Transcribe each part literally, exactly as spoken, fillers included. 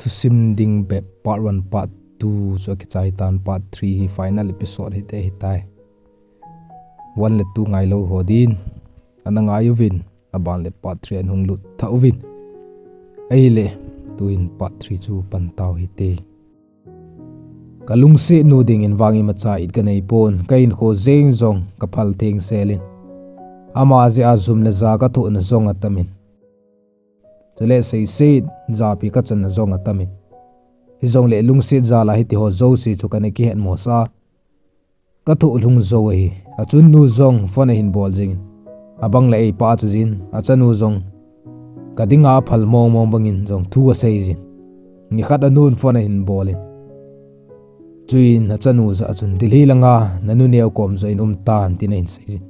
Thusim ding bep part one, part two chu akichai tan, part three hi final episode hite hitai. One le two ngailou ho din ana ngai uvin, aban le part three a hung lut tha uvin. Ahile, tuin part three chu pan tau hite. Ka lungset nu dingin vang imacha it ka nei pon, ka hinkho jeng jong ka phal theng selin. Ama jeh a jum le ja ka thohna jong atamin. Chule seiset japi ka channa jong atamin. Hijongle lungset jal a hiti ho jouse chu kana kihet mo sa. Ka thoh lhung jou ahi. Achun nu jong phone ahin bol jingin. Abang le eipah cha jin, achanu jong ka dinga aphal mong mong bangin jong thu asei jin. Nikhat anun phone ahin bolin. Chuin achanu jah a chun, Delhi langa nanu neo kom joh in um tan, tin ahin sei jin.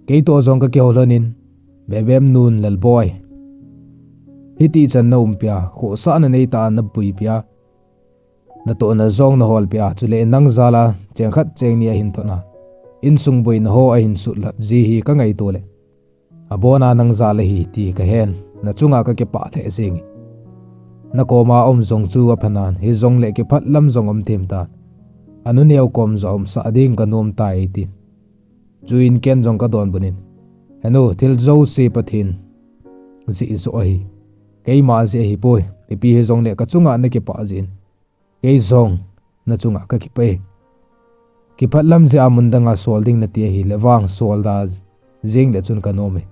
Kei toh jong ka kihou lhonin, Bebem nun Lalboi. Hiti chan na um pia, khohsah na nei ta na bui pia. Natohna jong na hol pia, chule nang jal a cheng khat cheng ni ahin thot a, insung boina ho ahin sutlhap ji hi ka ngaito le. Abona nang jal ahi ti ka hen, na chunga ka kipah lheh jeng. Na koma um jong chu aphanan, hijongle kiphat lam jong um them tan. Anu neo kom joh a umsah ding ka nom tai, tin. Chuin ken jong ka donbut in, He nu, thil jouse Pathen jeh joh ahi. Keima jeh ahi poi. Ipi hijongle ka chunga na kipah jeh in. Kei jong na chunga ka kipah e. Kiphat lam jeh a mun danga sol ding nati ahile vang sol da jeng le chun ka nom e.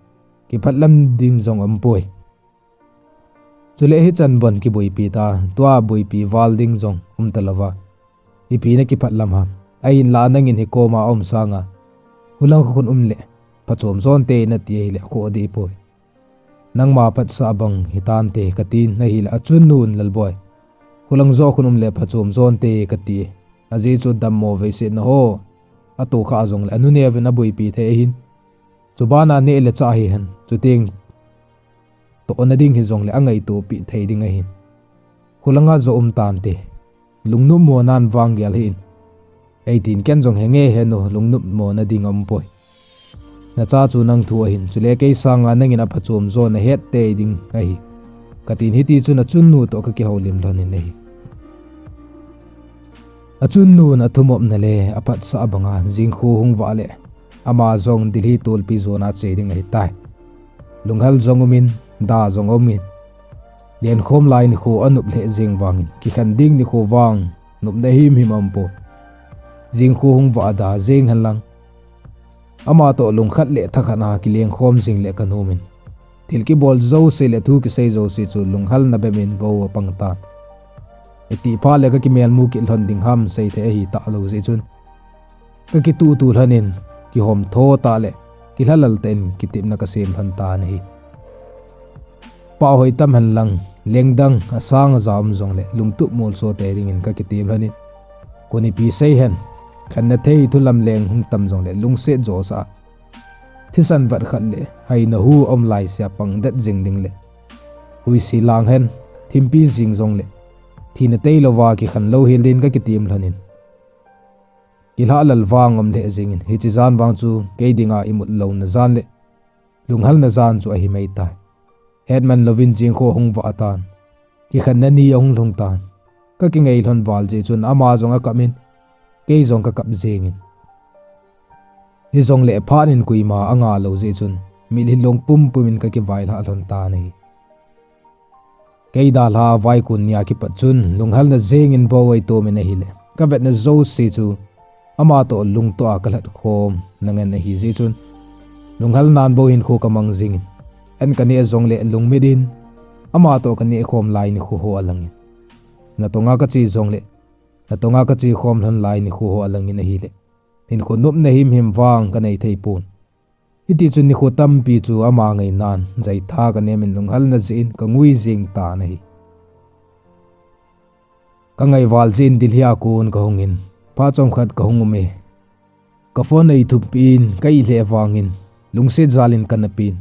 Kiphat lam ding jong um poi. Chule hichan bon kiboipi ta, tua boipi val ding jong um talouva. Ipi na kiphat lam ham. Ahinla nangin hi koma um sanga, hulang khun um le phachom jonte nati ahile khoh deh poi. Nangma phatsah bang hitante katin ahile achun nun Lalboi. Hulang joh khun um le phachom jonte kati. Ajeh chu dammo veisetna ho atoh kha jongle anu neovin aboipi thei ahin. Chubana neh le chah hihen. Chuteng tohna ding hijongle angaitopeh thei ding ahin. Hulanga joh um tante. Lungnop mo nan vang gel hih in. Eitin ken jong henge he nu, lungnop mo na ding um poi. Na cha chu nang thu ahin, chule kei sanga nangin aphachom joh na het tei ding ahi. Katin hiti chun achun nu toh ka kihoulim lhonin ahi. Achun nun athumopna le aphatsah banga jingkhu hung vah le ama jong Delhi tolpi jona che ding ahitai. Lunghel jong umin, da jong umin. Lenkhom lai nikho anop lheh jeng vangin, kikhen ding nikho vang nopna himhim aumpon. Jingkhu hung vah da jeng henlang. Ama toh lungkhat le thakhat a kilengkhom jing le ka nomin. Thil kibol jouse le thu kisei jouse chu lunghalna bemin bou apang tan. Itih phat le ka kimelmu kit lhon ding ham seithei ahi talou jeh chun. Ka kituhtuh lhonin, kihom tho tah le, kilhalal tah in kitepna ka sem lhon tan ahi. Pahhoi tam henlang, lengdang asang aja um jongle, lungtup molso tei dingin ka kitem lhonin. Koi in ipi sei hen, khenna thei thu lamleng hung tam jongle, lungset josa. Thisan vat khat le, haina hu aum laisea pang det jing ding le. Huisi lang hen, thimpi jing jongle, thina teilouva kikhen lou hel din ka kitem lhonin. Kilhalal vang um lheh jengin, hiche jan vang chu kei dinga imut louna jan le lunghalna jan chu ahi maitai. Hetman louvin jingkhu hung vah tan. Kikhenna ni ahung lhung tan. Ka kingei lhon val jeh chun ama jong akap in, kei jong ka kap jengin. Hijongle phat in koima anga lou jeh chun, mitlhi long pumpum in ka kivailhah lhon tan ahi. Kei dalha vaikon nia kipat chun, lunghalna jengin bou eitomin ahile. Ka vetna jouse chu, ama toh lungtoh a ka lhatkhomna ngen ahi jeh chun, lunghalnan bou hinkho ka mang jingin. An ka neh jongle lungmit in, ama toh ka nehkhom lai nikho ho alangin. Natonga ka che jongle, natonga ka chekhom lhon lai nikho ho alangin ahile. Hinkho nopna himhim vang ka nei thei pon. Hiti chun nikho tampi chu ama ngainan, jaitha ka nemin lunghalna jeh in ka ngui jeng tan ahi. Ka ngaival jeh in Delhi a kon ka hungin, phat chomkhat ka hung ume. Ka phone eithuppin, ka it lheh vangin, lungset jalin ka napin.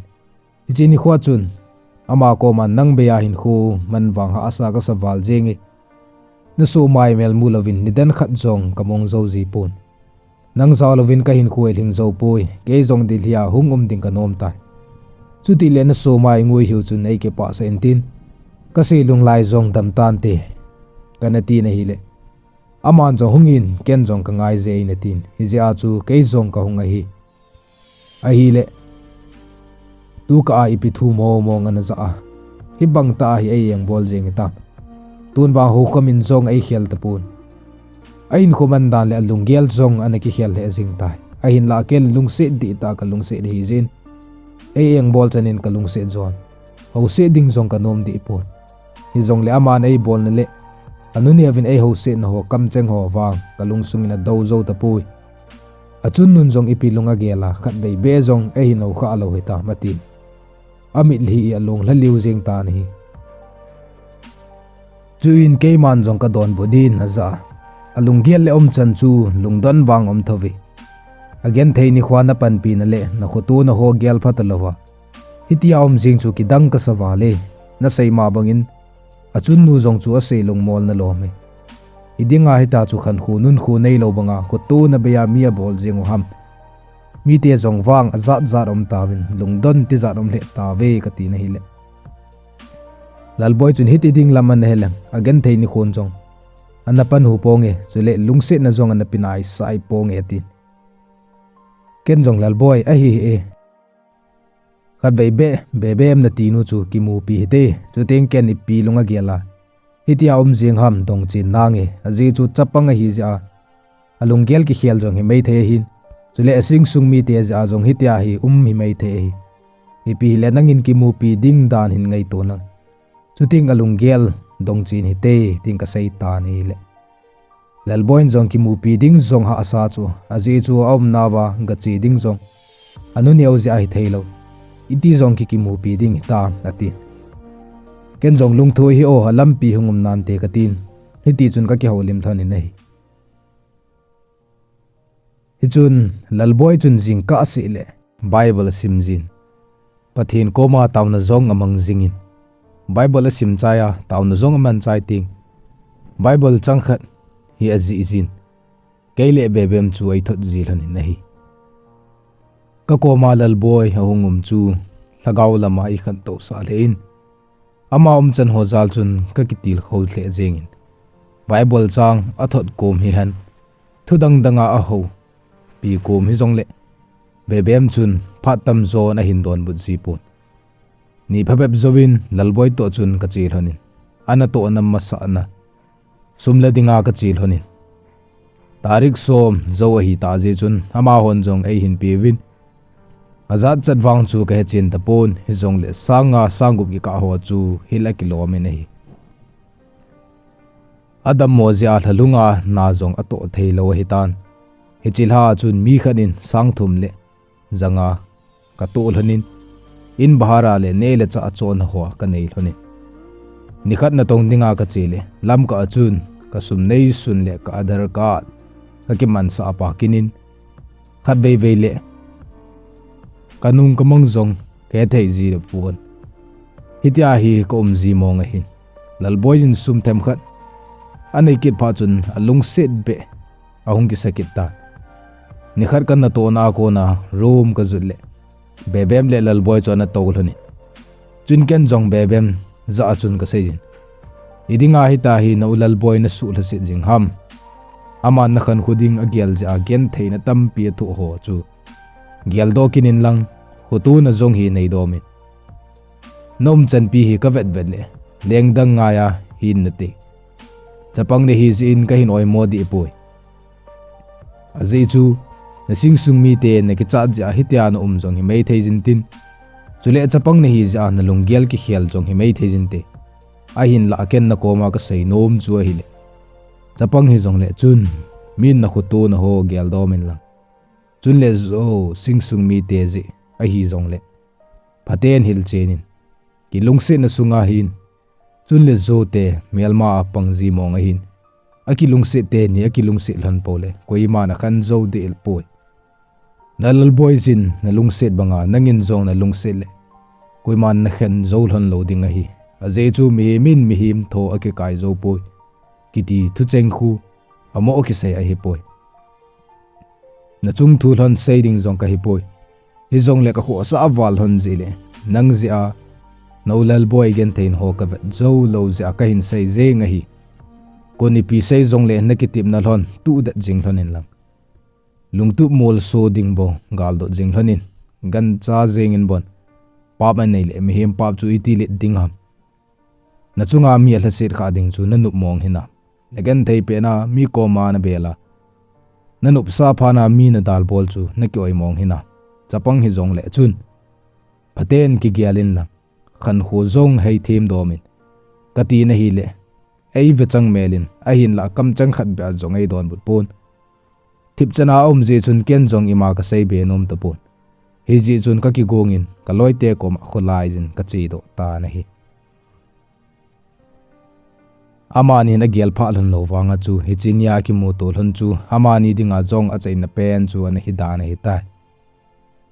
Hiche nikhoa chun, ama koma nang beiya hinkho man vang hahsa ka sa val jenge. Nasoh maimelmu louvin nidan khat jong ka mong jou jipon. Nang jao louvin kahinkho ahing jou poi, kei jong Delhi a hung um ding kanom tai. Chuti le nasoma ingui hiu chun eikipah sah in tin, kasei lunglai jong dam tante, kana tin ahile, aman jong hung in, ken jong kangai jeng e anatin, hijeh a chu kei jong kahung ahi. Ahile, tu kah a ipi thu mong mong ana ja a, hibang tah a hi ei engbol jeng hitam. Tun vang houkham in jong eikhel tapon. Ahinkho man dan le alunggel jong ana kikhel lheh jeng tai. Ahinlah ken lungset dih tah kalungset ahi jeh in, ei engbol chan in kalungset jon. Houset ding jong kanom deh pon. Hijongle aman eibolna le anuneo vin eihousetna ho kamcheng ho vang kalungsung in adou jou tapoi. Achunnun jong ipi lung agel a, khatvei beh jong eihin houkhah lou hitam atin, amitlhi along lha liu jeng tan ahi. Chuin keiman jong kadonbut in aja a, alunggel le umchan chu lungdon vang um thou ve. Agenthei nikho a napanpina le nakhotona ho gel pha talouva, hitia um jeng chu kidang kasa val e. Nasei ma bangin, achunnu jong chu asei lungmolna lom e. Idinga hitia chu khankho nunkho neilou banga khotona bei a mi abol jeng u ham. Mite jong vang ajat jat um tauvin, lungdon tijat um lheh tauve, katin ahile, Lalboi chun hiti ding lam ana heleng, agenthei nikhon jong ana panhu ponge, chule lungsetna jong ana pinaisai ponge, atin. Ken jong, Lalboi, ahi hih e, khatvei beh Bebem natinu chu kimupi hite, chuteng ken ipi lung agel a hitia um jeng ham dongchen nange. Ajeh chu chapang ahi jeh a alunggel kikhel jong himaithei ahin, chule asing sung mite jeh a jong hitia hi um himaithei ahi. Ipi hile nangin kimupi ding dan hin ngaito lang, chuteng alunggel dongchen hite, tin kasei tan ahile, Lalboi in jong kimupi ding jong hahsa chu, ajeh chu aumnauva gache ding jong anuneo jeh a hitheilou, iti jong ki kimupi ding hitam, ati. Ken jong, lungthoi hih o, alampi hung um nante, katin, hitichun kakihoulim lhonin ahi. Hichun Lalboi chun jingkah seh le Bible asim jin, Pathen koma taona jong amang jingin, Bible asim chai a taona jong aman chai teng, Bible chang khat hi ajih jin, kei le Bebem chu eithot ji lhonin ahi. Kakoma Lalboi ahung um chu lhagao lama eikhantousah lheh in, ama umchan ho jal chun kakitilkhou lheh jengin, Bible chang athot kom hihen, thu dang danga ahoupi kom hijongle, Bebem chun phat tamjon ahin donbut jipon. Ni phabep jouvin Lalboi toh chun kache lhonin, anatohna masahna sum la dinga kache lhonin, tarik som jou ahitah jeh chun amahon jong eihin peuvin, ajat chat vang chu kahechen tapon, hijongle sang nga sang gup kikah ho chu hil akilomin ahi. Adammo jeh a lhalunga na jong atoh theilou ahitan, hiche lha a chun mi khat in sang thum le ja nga katoh lhonin, in bhara le neh le chah achohna hoa kanei lhonin, nikhat natong dinga kache le lamkah a chun kasum neisun le ka Aadhaar card kakimansah a pakinin, khatveivei le kanung kamang jong kahethei jipon. Hitia hi kaum ji mong ahin, Lalboi in sum themkhat anei kit phat chun alungset beh ahung kisa kit tan. Nikhat kanatohna a kona room kajot le Bebem le Lalboi chu anatou lhonin, chun ken jong Bebem jah a chun kaseijin, idinga hitia hi na u Lalboi nasuh lhaset jing ham? Aman nakhankho ding agel jeh a gentheina tampi athoh ho chu geldoh kit inlang, khotona jong hi neidomin, naumchanpi hi kavetvet le lengdang ngaiya hin nate, chapang nahi jeh in kahin oimo dehpoi. Ajeh chu nasing sung mite nakichat jeh a hitia naum jong himaithei jintin, chule chapang nahi jeh a nalunggel kikhel jong himaithei jinte. Ahinlah ken nakoma kaseinom chu ahile, chapang hijongle chun min nakhotona ho geldomin lang, chunle jou sing sung mite jeh ahijongle phaten hilchenin, kilungsetna sunga hin, chunle joute melma a pang ji mong ahin, akilungset teni akilungset lhon poule koiman akhen jou dehpoi. Na Lalboi jin nalungset banga nangin jong nalungset le koiman nakhen jou lhon lou ding ahi. Ajeh chu mihemin mihem tho akikai joupoi, kiti thucheng khu amoh kisei ahipoi. Na chungthu lhon sei ding jong ka hipoi. Hijongle ka khohsah val lhon jeh le, nang jeh a, nou Lalboi genthei ho ka vet jou lou jeh a ka hin sei jeng ahi. Kon ipi sei jongle na kitepna lhon, tuh det jing lhon in lang. Lungtup molso ding bou, galdot jing lhon in. Gancha jeng in bon. Pap anei le, mihem pap chu iti let ding ham. Na chunga mi alhaset kha ding chu na nop mong hinam. Na genthei pet na mi koma na bel a. Na nopsa phat na mi na dalbol chu na ki-oi mong hinam. Chapang hijongle chun. Phaten kigel in lang. Khankho jong hei themdom in. Ka ti na hile. Ei ve chang mel in. Ahinlah kamcheng khat beh a jong ei donbut pon. Thipchan a um jeh chun ken jong ima ka sei be nom tapon. Hijeh chun ka kigong in ka loite koma kholai jin ka chedoh tan ahi. Amani hin agel phah lhon lou vang a chu, hiche nia kimuto lhon chu, amani dinga jong achaina pen chu ana hi dan ahitai.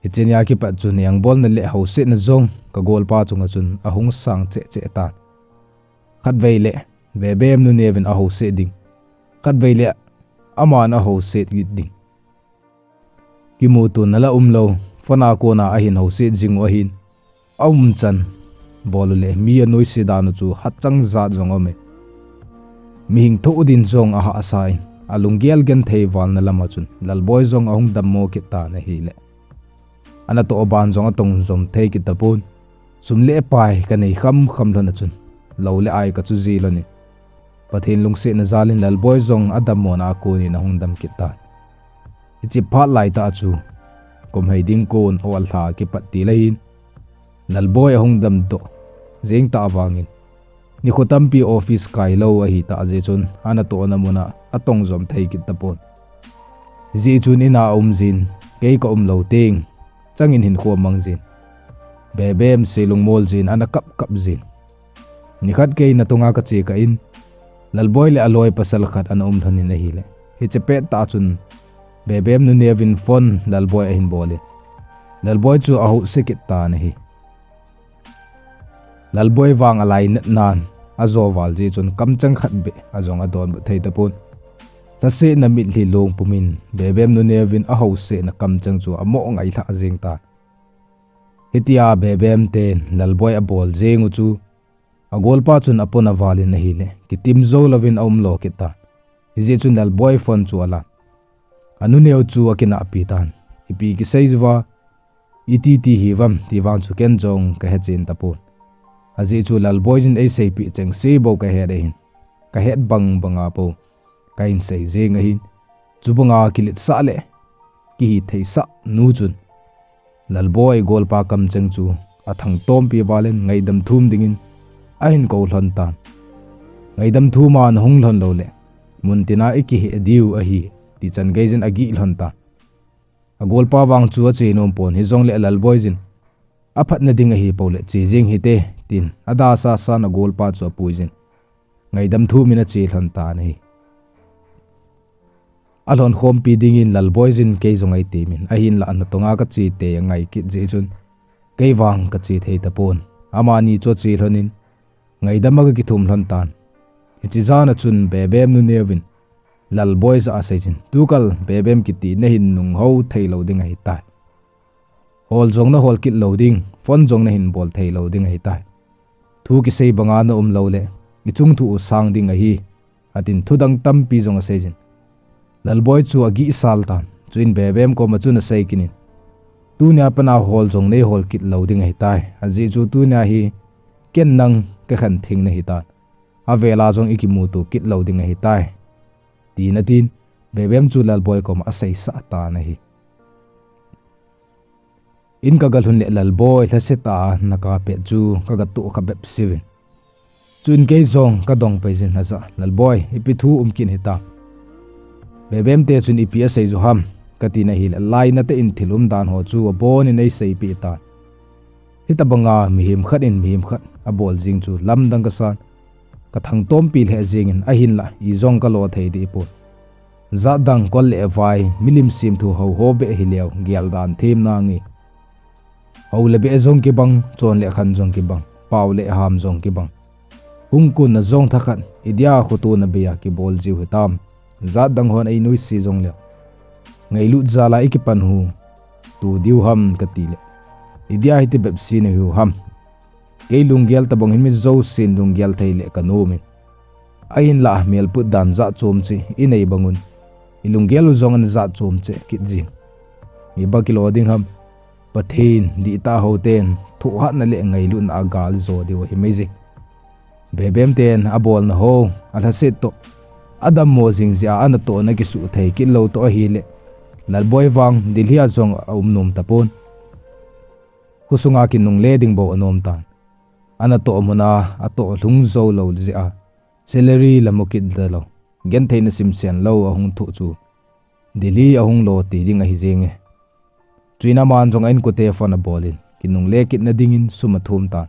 Hiche nia kipat chun engbolna le housetna jong ka golpa chunga chun ahung sang cheh cheh tan. Khatvei le, Bebem nu Neo vin ahouset ding. Khatvei le, aman ahouset git ding. Kimuto nala um lou, phone a kona ahin houset jing u ahin. Aumchan bol u le mi anoise dan u chu hachang jat jong aume. Mihing thoh din jong ahahsa in, alunggel genthei valna lama chun Lalboi jong ahung dammo kit tan ahile. Ana toh ban jong atong jom thei kit tapon. Sum le pai ka nei kham kham lhon a chun. Lou le ai ka chu ji lhon in. Pathen lungsetna jal in Lalboi jong adammona a kon in ahung dam kit tan. Hiche phat lai tah chu. Kum hei ding kon o alha kipat til ahin. Lalboi ahung damdoh. Jeng tah vangin. Nikho tampi office kai lou ahi tah jeh chun, ana tohna mun a atong jom thei kit tapon. Hijeh chun in a um jin, kei ka um lou teng, chang in hinkho amang jin. Bebem se lungmol jin, ana kap kap jin. Nikhat kei natunga ka che kah in, Lalboi le aloi pasal khat ana um lhon in ahile. Hiche pet tah chun, Bebem nu Neo vin phone Lalboi ahin bol in. Lalboi chu ahouset kit tan ahi. Lalboi vang alainat nan, ajo val jeh chun kamcheng khat beh, ajong adonbut thei tapon. Lhasetna mitlhi long pumin, Bebem nu Neo vin ahousetna kamcheng chu amoh ngailhah jeng tan. Hitia Bebem ten, Lalboi abol jeng u chu, agolpa chun apon aval in ahile, kitim jou louvin aum lo kit tan. Hijeh chun Lalboi phone chu alan. Anu Neo chu akinahpi tan. Ipi kisei uva, iti ti hiuvem, ti vang chu ken jong ka hechen tapon. Ajeh chu Lalboi jin eiseipeh chengse bou ka het ahin. Ka het bang banga bou. Ka hin sei jeng ahin. Chubanga kiletsah le. Kihitheisah nu chun. Lalboi golpa kamcheng chu athangtompi val in ngaidam thum dingin ahin kou lhon tan. Ngaidam thum a nahung lhon lou le. Muntina ikihe diu ahi, ti chan gei jin agih lhon tan. Agolpa vang chu ache nom pon hijongle Lalboi jin. Aphatna ding ahi pou le che jeng hite, tin adasasa in agolpa chu apui jin. Ngaidam thum in ache lhon tan ahi. Alhon khompi dingin Lalboi jin kei jong eitemin, ahinlah natonga ka che tei angai kit jeh chun, kei vang ka che thei tapon. Amani chu ache lhon in, ngaidam a ka kithum lhon tan. Hiche jan a chun Bebem nu Neo vin, Lalboi jah a asei jin, tukal Bebem kiti nahin nunghou thei lou ding ahitai. Hol jong nahol kit lou ding, phone jong nahin bol thei lou ding ahitai. Thu kisei banga na um lou le, ichung thu u sang ding ahi, atin thudang tampi jong asei jin. Lalboi chu agih sal tan, chuin Bebem koma chun asei kit in. Tunia pat a hol jong neihol kit lou ding ahitai, ajeh chu tunia hi ken nang kakhen theng nahitan. Avela jong ikimuto kit lou ding ahitai. Tin atin, Bebem chu Lalboi koma aseisah tan ahi. In ka galhun le Lalboi lhasetah a nakapet chu ka gatoh kha bep seuvin. Chuin kei jong kadong pai jin aja, Lalboi, ipi thu um kit hitam. Bebem te chun ipi asei u ham, kati na hile lainat in thil umdan ho chu abonin eiseipeh tan. Hitabanga mihem khat in mihem khat abol jing chu lamdang kasan. Kathangtompi lheh jengin ahinlah ijong kalo thei deh pon. Jatdang kol le vai, milim semthu hou ho beh hileu, geldan them nange. Hou le beh jong kibang, chon le khan jong kibang, pao le ham jong kibang. Hung kunna jong thakhat, idia khotona beiya kibol jiu hitam. Jatdang hon einuisat jongleu. Ngailut jal a ikipan u tu diu ham kati le, idia hiti bep sei nahiu ham. Kei lunggel tabang hin mi jousen lunggel thei le kanom in. Ahinlah melput dan jat chom cheh inei bang un, ilunggel u jong ana jat chom cheh kit jing. Iba kilo ding ham. Pathen dihtah houten thohhatna le ngailutna a gal jo diu ahi mai jing. Bebem ten abolna ho alhaset toh, adammo jing jeh a anatohna kisuhthei kit lou toh ahile, Lalboi vang Delhi a jong aum nom tapon. Khosunga kinungle ding bou anom tan. Anatoh mun a atoh lhung jou lou jeh a salary la mu kit talou, gentheina simsen lou ahung thoh chu Delhi ahung lo ti ding ahi jenge. Chuin aman jong a inkote phone abol in, kinungle kitna dingin sum athum tan.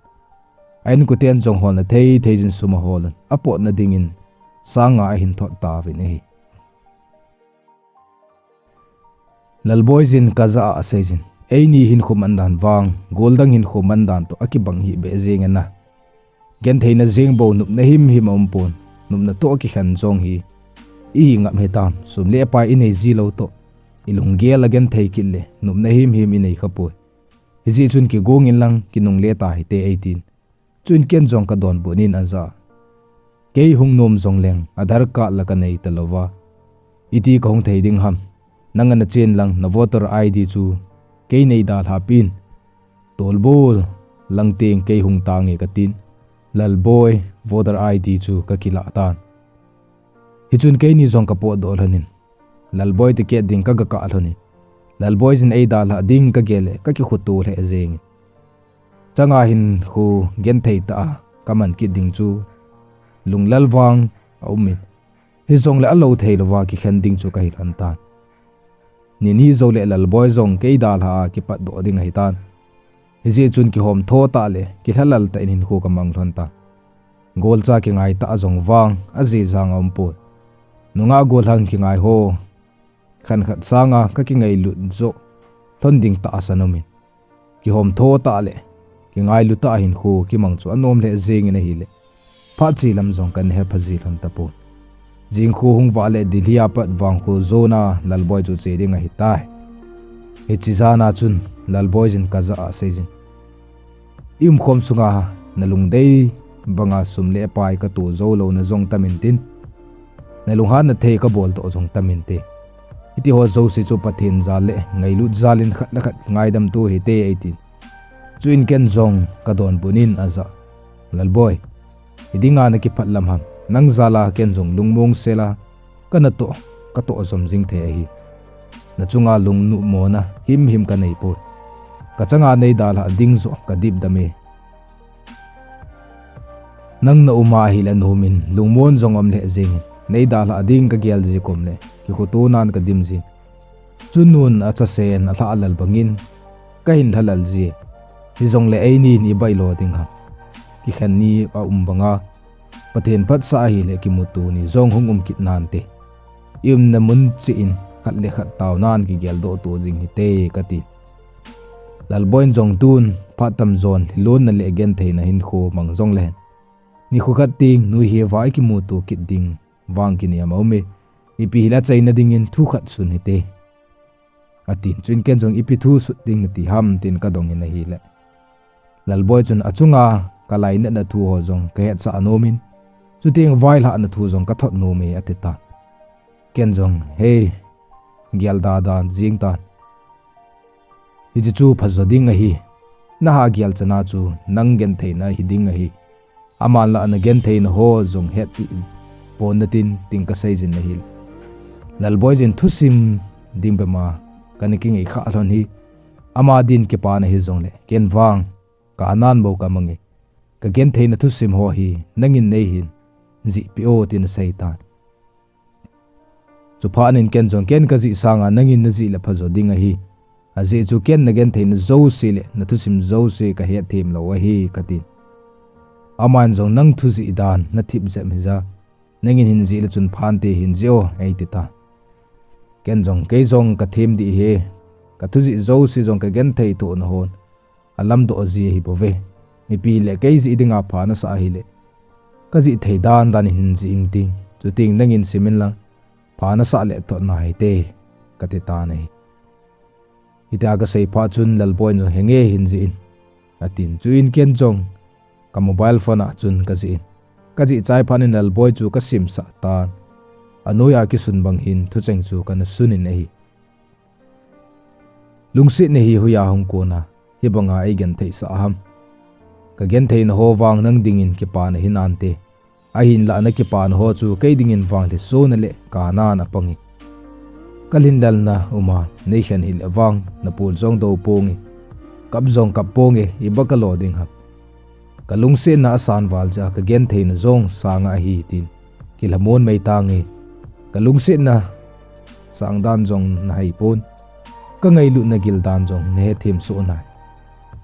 A inkoten jong holna thei thei jin sum ahol un, apotna dingin sang nga ahin thot tauvin ahi. Lalboi jin kajah a asei jin, eini hinkho man dan vang, goldang hinkho man dan toh akibang hih beh jeng e na. Gentheina jeng bou nopna himhim aumpon, nopna toh kikhen jong hi ihi ngap hitam, sum le pai inei ji lou toh, ilunggel agenthei kit le nopna himhim inei khapoi. Hijeh chun kigong inlang kinungle ta hite eitin. Chuin ken jong kadonbut in aja. Kei hung nom jongleng Aadhaar card la kanei talouva, iti kahung thei ding ham. Nang ana chen lang na voter ID chu kei nei dalhah pin. Tolbol lang teng kei hung tange katin, Lalboi voter ID chu kakilah tan. Hichun keini jong kapotdoh lhonin, Lalboi ticket ding kagakah lhonin, Lalboi jin eidalhah ding kagel le kakikhuto lheh jengin. Changa hinkho genthei tah a kaman kit ding chu lunglel vang aumin, hijongle alou theilouva kikhen ding chu kahi lhon tan. Ni ni joule Lalboi jong kei dalhah a kipatdoh ding ahitan. Hijeh chun kihomtho tah le kilhalal tah in hinkho kamang lhon tan. Golcha kingai tah jong vang ajijang aumpon. Nungah gollhang kingai ho khankhat sanga kakingailut joh lhon ding tahsan umin, kihomtho tah le kingailu tah a hinkho kimang chu anom lheh jengin ahile, phat che lam jong kana hepha ji lhon tapon. Jingkho hung vah le Delhi a pat vangkho jona Lalboi chu che ding ahitai. Hiche jana chun Lalboi jin kajah a asei jin, iumkhom sunga nalungdei banga sum le pai kato joulouna jong tamin tin, nalunghanna thei kaboldoh jong tamin te. Hitiho jouse chu Pathen jal le ngailut jal in khat le khat kingaidamto hite eitin. Chuin ken jong kadonbut in aja, Lalboi, hidinga nakiphat lam ham, nang jal a ken jong lungmong sela kanatoh, katoh jom jing thei ahi. Nachunga lungnopmona himhim kaneipoi. Kachanga neidalhah ding joh kadipdam e. Nang naum ahile nomin lungmon jong um lheh jengin, neidalhah ding kagel ji kom le kikhutonan kadim jin. Chunun achasen alhah lal bangin kahin lhalal ji. Hijongle einin ibai lo ding ham. Kikhen ni aum banga Pathen phatsah ahile kimuto ni jong hung um kit nante. Iumna mun cheh in khat le khat taonan kigeldoh to jing hite katin. Lalboi'n jong tun phat tamjon lhilunna le gentheina hinkho mang jonglehen, nikho khat teng nuiheuva ikimuto kit ding vang kinem aume. Ipi hile achaina dingin thu khat sun hite, atin. Chuin ken jong ipi thu sut ding nati ham tin kadongin ahile, Lalboi chun achunga kalainatna thu ho jong kahetsah nomin, chuteng vailhahna thu jong kathot nome atitan. Ken jong, hei, gelda dan jingtan. Hiche chu phajo ding ahi. Naha gelchana chu nang gentheina hiding ahi. Aman la nagentheina ho jong hetpeh in pon natin tin kaseijin ahile, Lalboi jin thusim ding bema kana kingaikhah lhon hi, ama din kipana hijongle ken vang ka anan bou kamange. Kagentheina thusim ho hi nangin neihin jihpeh o tin aseitan. Chuphatnin ken jong ken kajih sanga nangin najih le phajo ding ahi. Ajeh chu ken nagentheina jouse le nathusim jouse kahetthem lou ahi katin. Aman jong nang thujih dan nathip jep hija, nangin hin jih le chun phante hin jih o eititan. Ken jong, kei jong kathem dih e, kathujih jouse jong kagenthei thohna hon alamdoh ji ahibouve. Ipi le kei jih dinga pha nasah ahile, kajih thei dan danin hin jih ingting. Chuteng nangin simin lang, pha nasah le thot nahite. kati tan ahi. Hitia kasei phat chun Lalboi in jong, "Henge, hin jih in," atin. Chuin ken jong ka mobile phone a chun kajih in. Kajih chai phat in Lalboi chu kasimsah tan. Anoiya kisun bang hin thucheng chu kana sun in ahi. Lungsetna hi hoiya hung kon a, hibanga eigentheisah ham. Kagentheina ho vang nang dingin kipana hinante. Ahinlah nakipana ho chu kei dingin vang lhisona le kanan apang e. Kalhinlelna uma, neikhen hile vang, napul jong do ponge. Kap jong kap ponge, iba kalo ding ham. Kalungsetna asan val jeh a kagentheina jong sanga ahi tin. Kilhamon mei tange. Kalungsetna sangdan jong nahai pon. Kangailutna gildan jong nahethem soh nai.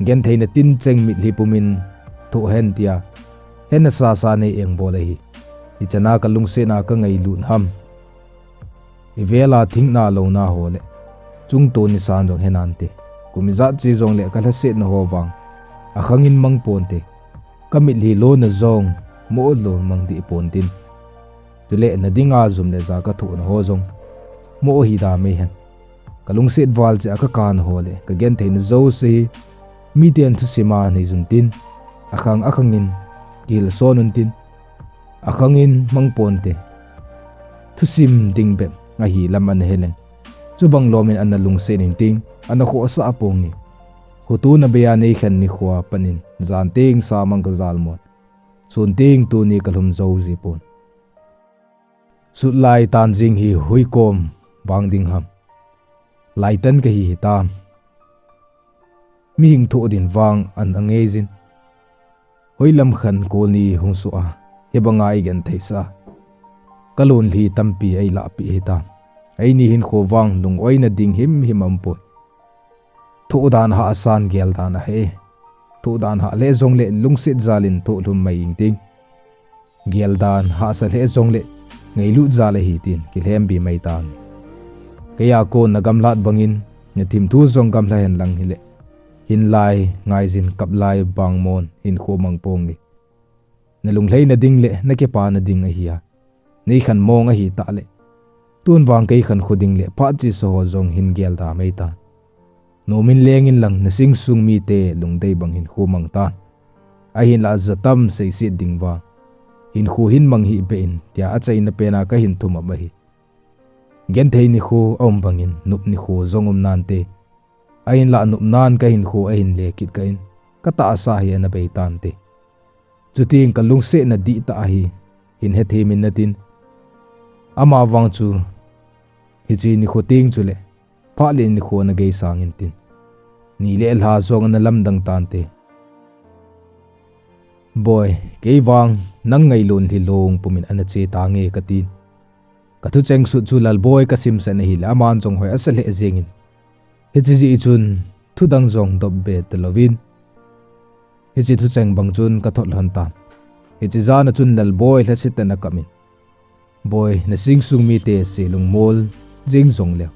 Gentheina tincheng mitlhi pumin thoh hen tia. Hena sasa nei engbol ahi. Hichana kalungsetna kangailut ham. Ivela thingna louna ho le. Chungto nisan jong henante. Kum ijat che jongle kalhasetna ho vang. Akhangin mang ponte. Kamitlhi lona jong mo lon mang dih pon tin. Chule nadinga jum le ja kathohna ho jong. Mo hida mei hen. Kalungset val jeh a kakana ho le. Kagentheina jouse hi. Miten thusima neijun tin. Akhang akhangin. Kihilson un tin. Akhangin mang ponte. Thusim ding bep ahi lam ana heleng. Chubang lomin ana lungset inting. Ana khohsah ponge. Khotona beiya neikhen nikhoa panin. Jan teng samang kajalmon. Sun teng tuni kalhum jou ji pon. Sutlai tan jing hi hoikom bang ding ham. Laitan kahi hitam. Mihing thoh din vang an angeijin. Hoilam khan kolni hung suh a. Hibanga eigentheisah. Kalonlhi tampi eilahpeh hitam. Eini hinkho vang lungoina ding himhim aumpoi. Thohdan hahsan geldan ahi. Thohdan hah lheh jongle lungset jalin thoh lhum mai inting. Geldan hahsa lheh jongle ngailut jal ahi tin kilhembi mai tange. Keiya kon nagamlhat bangin nathimthu jong gamlha henlang hile. Hinlai ngaijin kaplai bangmon hinkho mang ponge. Nalunglhaina ding le nakipana ding ahia. Neikhen mong ahitah le. Tun vang kei khankho ding le phat chesa ho jong hin gelda mei tan. Nomin lengin lang nasing sung mite lungdei bang hinkho mang tan. Ahinlah jatam seiset ding vang. Hinkho hin mang hih beh in tia achaina pena kahin thum ap ahi. Genthei nikho aum bangin nop nikho jong um nante. Ahinlah nopnan kahinkho ahin lekit kah in, katahsa hi ana bei tante. Chuteng kalungsetna dihtah ahi, hin hethemin natin. Amavang chu, hiche nikho teng chule, phat le nikho ana geisang intin. Ni le lha jong ana lamdang tante. Boi, kei vang, nang ngailun lhi long pumin ana che tange katin. Kathucheng sut chu Lalboi kasimsan ahile aman jong hoi asa lheh jengin. Hiche jeh chun thudang jong dopbe talouvin. Hiche thucheng bang chun kathot lhon tan. Hiche jana chun Lalboi lhasetah in akamin. Boi, nasing sung mite selung mol jeng jongleu.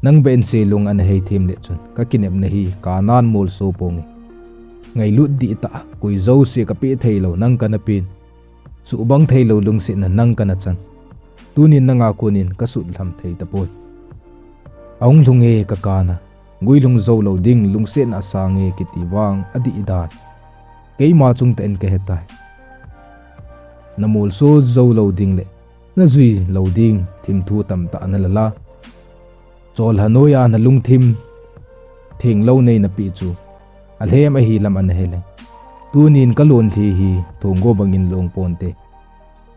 Nang beh in selung ana heithem le chun kakinepna hi kanan molso ponge. Ngailut dihtah, koi jouse kapeh theilou nang kana pen. Suhbang theilou lungsetna nang kana chan. Tunin nanga konin kasut lham thei tapoi. Ahung lhunge kakana. Guilhung joulou ding lungsetna asange kiti vang adih dan. Keima chungtah in kahetai. Namolso joulou ding le najui lou ding thimthu tamtah nalala. Cholha noiya nalungthim thenglou nei napeh chu alhem ahi lam ana heleng. Tunin kalonlhi hi thonggo bangin long ponte.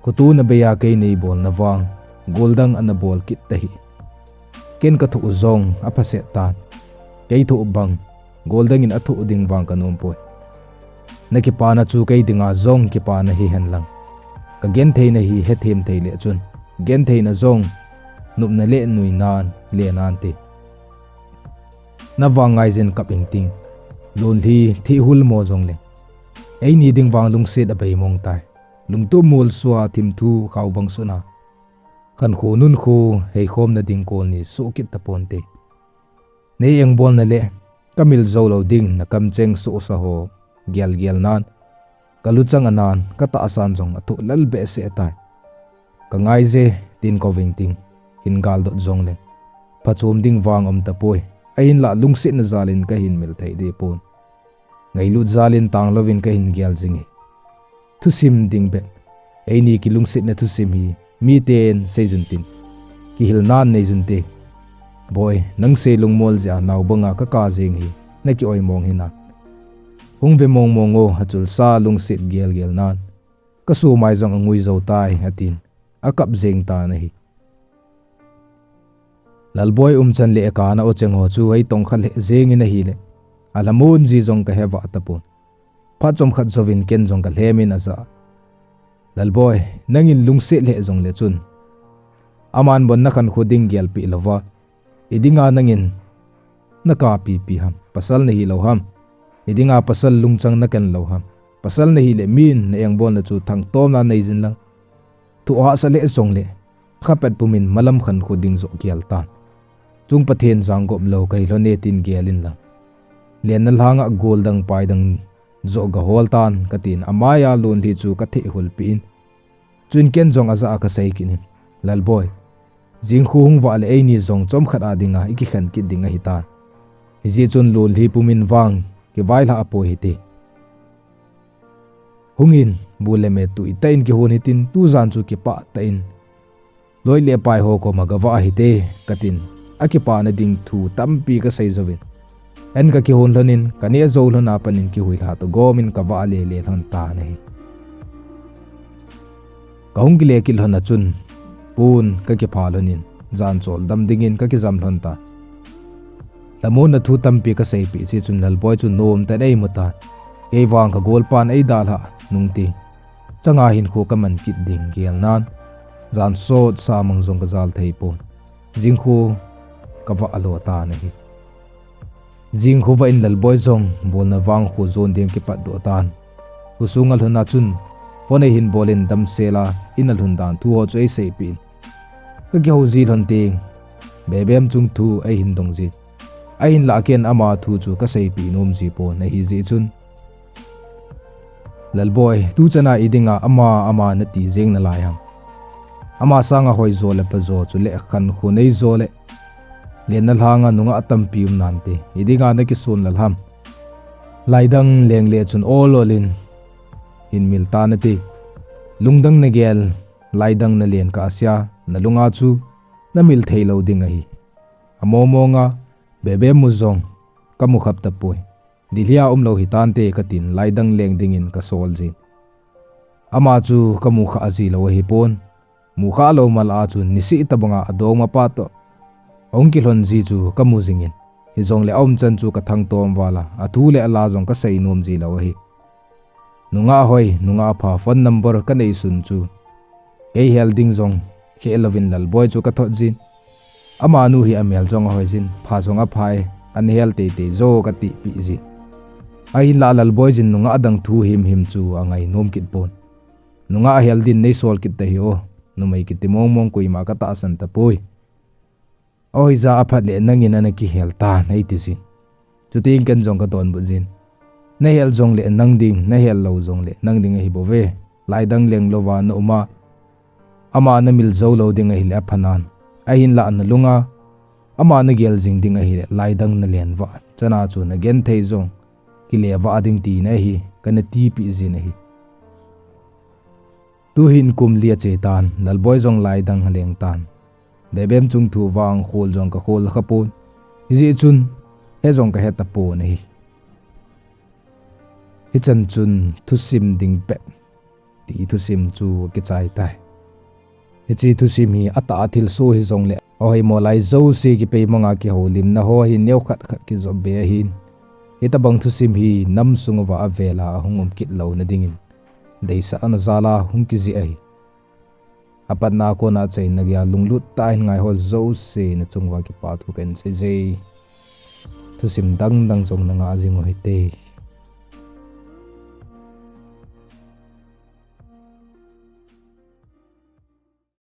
Khotona beiya kei neibolna vang, goldang ana bol kit tahih. Ken kathoh jong aphaset tan. Kei thoh bang, goldang in athoh ding vang kanompoi. Nakipana chu kei dinga jong kipana hihen lang. Kagentheina hi hethem thei le chun, gentheina jong nopna le nuinan le nante. Navang ngaijin kap ingting, lonlhi thihhul mo jongle. Eini ding vang lungset abei mong tai. Lungtup molsoa thimthu khaobang suna. Khankho nunkho heikhomna ding kolni sohkit taponte. Nei engbolna le kamil joulou ding nakamcheng sohsa ho gelgel nan. Kaluchang anan katahsan jong athoh lel behseh tai. Kangaije tin kou vingting hin galdot jongle. phachom ding vang um tapoi. Ahinlah lungsetna jalin kahin mil thei deh pon. Ngailut jalin tanglouvin kahin gel jing e. Thusim ding bep. Eini kilungsetna thusim hi miten seijun tin, kihilnan neijun te. Boi, nang sei lungmol jeh a nao banga kaka jing hi naki oimong hinam? Hung ve mong mong o, achulsa lungset gel gel nan. Kasumai jong angui jou tai, atin. Akap jeng tan ahi. Lalboi umchan le kana o cheng ho chu ei tongkha lheh jengin ahile, alhamon ji jong kahevah tapon. Phat chomkhat jouvin ken jong kalhemin aja. Lalboi, nangin lungset lheh jongle chun, aman bon nakhankho ding gelpeh louva, idinga nangin nakapipi ham? Pasal nahilou ham? Idinga pasal lungchang naken lou ham? Pasal nahile min na engbolna chu thangtomna neijin lang. Thu hahsa lheh jongle, khapet pumin malam khankho ding joh gel tan. Chung Pathen janggop lou kahi lhon e tin gelin lang. Lenna lhanga goldang paidang joh gahol tan, katin amaiya lonlhi chu kathehhulpeh in. Chuin ken jong ajah a kasei kit in, Lalboi, jingkhu hung vah le eini jong chomkhat a dinga ikikhen kit ding ahitan. Hijeh chun lonlhi pumin vang kivailhah apoi hite. Hungin, bu le me tuitah in kihon hitin, tujan chu kipah tah in loi le pai ho koma gavah hite, katin, akipana ding thu tampi kasei jouvin, an kakihon lhonin, kaneh jou lhon a panin kihuilha toh gomin kavah lele lhon tan ahi. Kahung kile kit lhon a chun, pon kakipha lhonin, jan choldam dingin kakijam lhon tan. Lhamonna thu tampi kaseipeh jeh chun Lalboi chu nomtah in eimu tan. Kei vang kagolpan eidalhah nung teng, changa hinkho kaman kit ding gelnan, jan sotsa mang jong kajal thei pon. Jingkhu kavah lo tan ahi. Jingkhu vah in Lalboi jong bolna vang kho jon ding kipatdoh tan. Khosunga lhon a chun, phone eihin bolin damsela in alhun dan thu ho chu eiseipeh in, kakihou ji lhon teng, Bebem chung thu eihin dong jin. Ahinlah ken ama thu chu kaseipeh nom ji pon, ahijeh chun, Lalboi, tuchana idinga ama ama nati jeng nalai ham? Ama sanga hoijo le phajo chule khankho neijo le lenna lhanga nungah tampi um nante, idinga nakison lal ham? Laidang lengle chun ol ol in hin mil tan ati. Lungdang nagel, laidang nalen kah sea, nalunga chu namil theilou ding ahi. Among monga Bebem mu jong kamu khap tapoi. Delhi a umlou hitante, katin laidang leng dingin kasol jin. Ama chu kamu khah ji lou ahipon. Mu khah lou malah a chun niseh tobanga adongmapa toh ahung kilhon ji chu kamu jingin, hijongle aumchan chu kathangtom val a, athu le ala jong kasei nom ji lou ahi. Nungah hoi, nungah pha phone number kaneisun chu eihel ding jong khel louvin Lalboi chu kathot jin. Amanu hi amel jong ahoi jin, pha jong aphai, anhel teitei jo katipeh jin. Ahinlah Lalboi jin nungah dang thu himhim chu angainom kit pon. Nungah hel din neisol kit tahih o, numei kiti mongmong koima katahsan tapoi. Ahoija aphat le nangin ana kihel tan, eiti jin. Chuteng ken jong kadonbut jin. Nahel jongle nang ding, nahel lou jongle nang ding ahibouve. Laidang leng louva naum a, ama namil jou lou ding ahile aphanan. Ahinlah nalunga ama nagel jing ding ahile laidang nalen vah chana chu nagenthei jong kile vah ding tina ahi, kana tipeh jin ahi. Tuhin kum li achai tan, Lalboi jong laidang aleng tan. Bebem chung thu vang khol jong kakhol khapon. Hijeh chun, he jong kahe tapon ahi. Hichan chun thusim ding bep ti thusim chu kichai tai. Hiche thusim hi atah a thilsoh hijongle ahoimo lai jouse kipeimanga kihoulimna ho hi neokhat khat kijop be ahin. Hitobang thusim hi nam sunguva avela ahung um kit louna dingin deisahna jala hung kijih ahi. Apatna a kona achaina geiya lunglut tah in ngaiho jouse nachunguva kipathu kahin seije. Thusim dangdang jong nangah jing uhite.